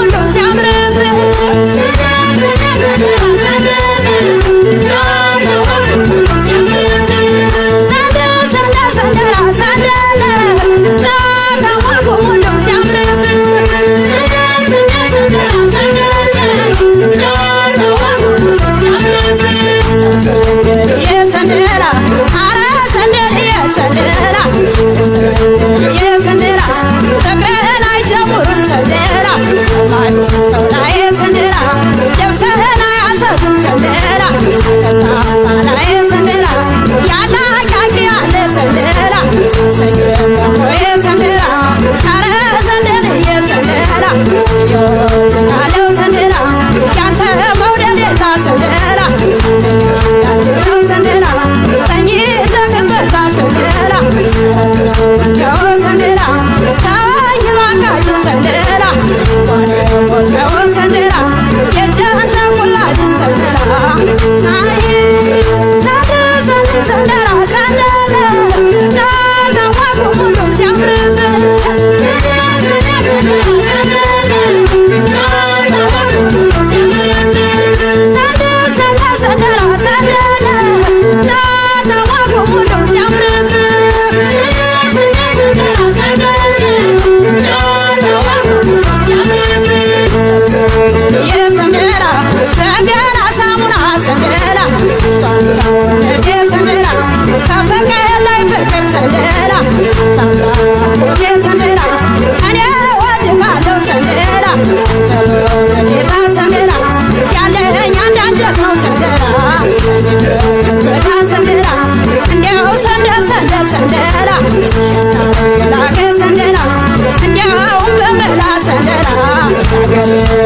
ሁሉም ሲያምርብህ። ሰንደል ሰንደል ሰንደል ሰንደል ጫካው ሁሉም ሲያምርብህ። የሰንደላ አረ ሰንደል የሰንደላ የሰንደላ ፍቅርህን አይጀምሩም ሰንደላ ሰው ላይ ሰንደላ ልብስህን አያሰጡም ሰንደላ ላይ ሰንደላ ያላቃቂ ያለ ሰንደላ የሰንደላ አረ ሰንደል የሰንደላ አለው ሰንደላ ያንተ መውደድ ሰንደላ ሰንደላ ተኝተህበት ሰንደላ ሰንደላ ተወኝ እባካችሁ ሰንደላ ሰንደላ የጨነቁላችሁ ሰንደላ አይ ሰንደል ሰንደላ ሰንደል ጫካው ሁሉም ሲያምርብህ። ሰንደል ሰንደል ሰንደላ ሰንደል ጫካው ሁሉም ሲያምርብህ። የሰንደላ በገና ሳሙና ሰንደላ የሰንደላ ከፍቅር ላይ ፍቅር ሰንደላ የሰንደላ እኔ እወድሃለሁ ሰንደላ ጌታ ሰንደላ ያለኝ አንድ አንጀት ነው ሰንደላ ጌታ ሰንደላ እንዲያው ሰንደል ሰንደል ሰንደላ ላከ ሰንደላ እንዲያውም በመላ ሰንደላ ያገር